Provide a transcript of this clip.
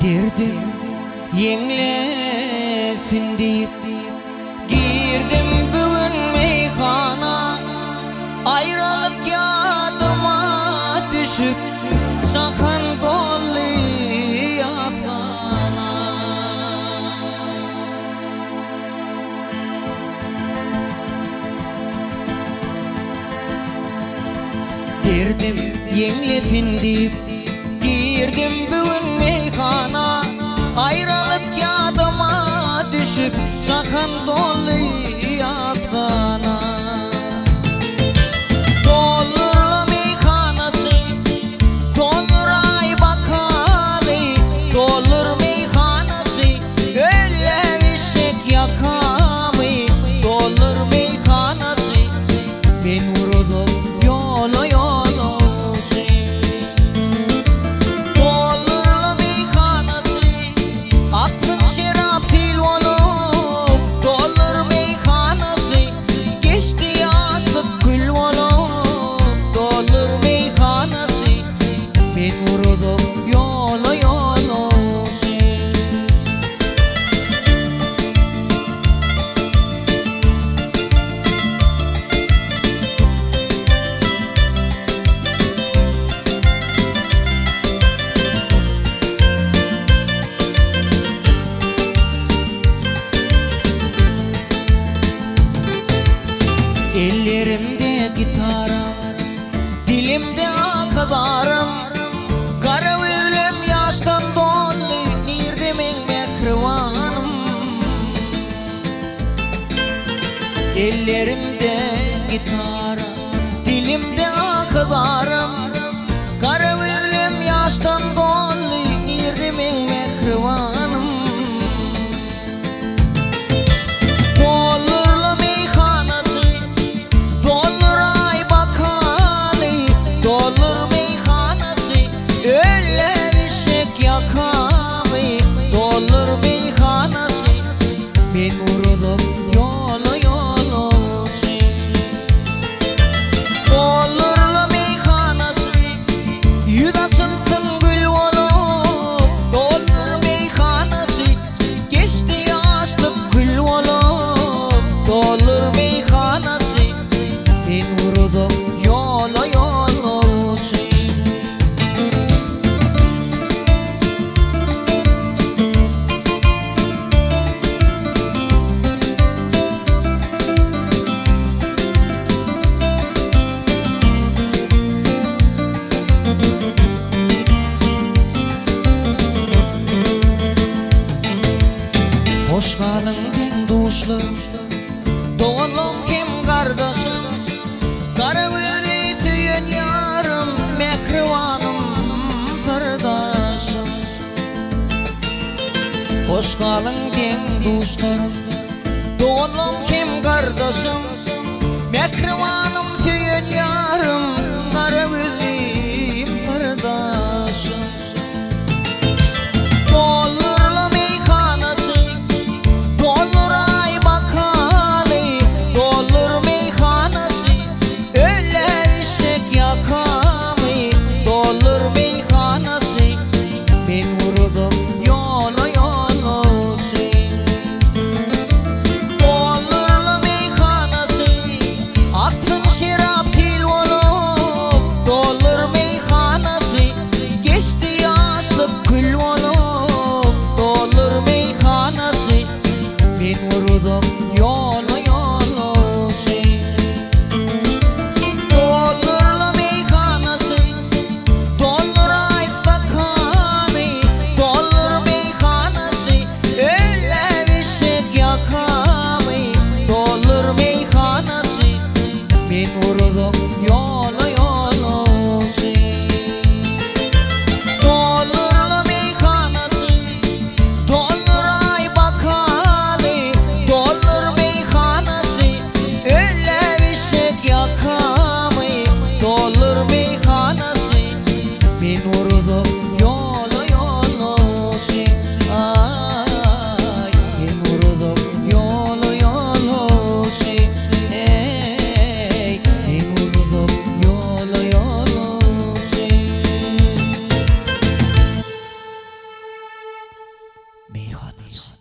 Derdim ýeňlesin diýip Girdim bu gün meýhana Aýralyk ýadyma düşüp Jahan doldy ýasgana. Derdim ýeňlesin diýip, girdim bu gün meýhana. Aýralyk ýadyma düşüp, jahan doldy ýasgana. Doldurla meýhanaçy, dolduraý bakaly, Doldur meýhanaçy, öllem eşek ýakamy, Doldur meýhanaçy, Men urudyp ýola ýolagçy. Doldurla meýhanaçy, Aksyn şerap sil bolup. Doldur meýhanaçy, Geçdi ýaşlyk kül bolup. Doldur meýhanaçy, Men urudyp ýola ýolagçy. Ellerimde gitaram, dilimde ahy-zarym, Gara gözlem ýaşdan doldy, nirde meň mähribanym? Ellerimde gitara, dilimde ahy-zarym, Gara gözlem ýaşdan doldy, nirde meň mähribanym? Doldurla meýhanaçy, dolduraý bakaly, Doldur meýhanaçy, öllem işek ýakamy, Doldur meýhanaçy, Men urulyp ýola ýolagçy. Doldurla meýhanaçy, Ýüz açylsyn gül bolup. Doldur meýhanaçy, Geçdi ýaşlyk kül bolup. Doldur meýhanaçy, Men urulyp ýola ýolagçy. Hoş galyň deň-duşlar, doganlam hem gardaşym, Gara gözli söýen ýarym, mähribanym, syrdaşym. Hoş galyň deň-duşlarym, Doganlam hem gardaşym, Mähribanym söýen ýarym, Gara gözlim syrdaşym. Doldurla meýhanaçy, Dolduraý bakaly, Doldur meýhanaçy, Öller işek ýakamy, Doldur meýhanaçy, Men urudym ýola ýolagçy. Doldurla meýhanaçy, Aksyn şerap sil bolup. Doldur meýhanaçy, Geçdi ýaşlyk kül bolup. Doldur meýhanaçy, Men urudym ýola ýolagçy. Doldurla meýhanaçy, Dolduraý stakany, doldur meýhanaçy, Öýläp eşek ýakamy, doldur meýhanaçy, Men uruzak ýola ýolagçy. Doldurla meýhanaçy, dolduraý bakaly, doldur meýhanaçy, Öýläp eşek ýakamy, doldur meýhanaçy, Men uruzak ýola ýolagçy, aý, Men uruzak ýola ýolagçy, eý, Men uruzak ýola ýolagçy. Meýhanaçy.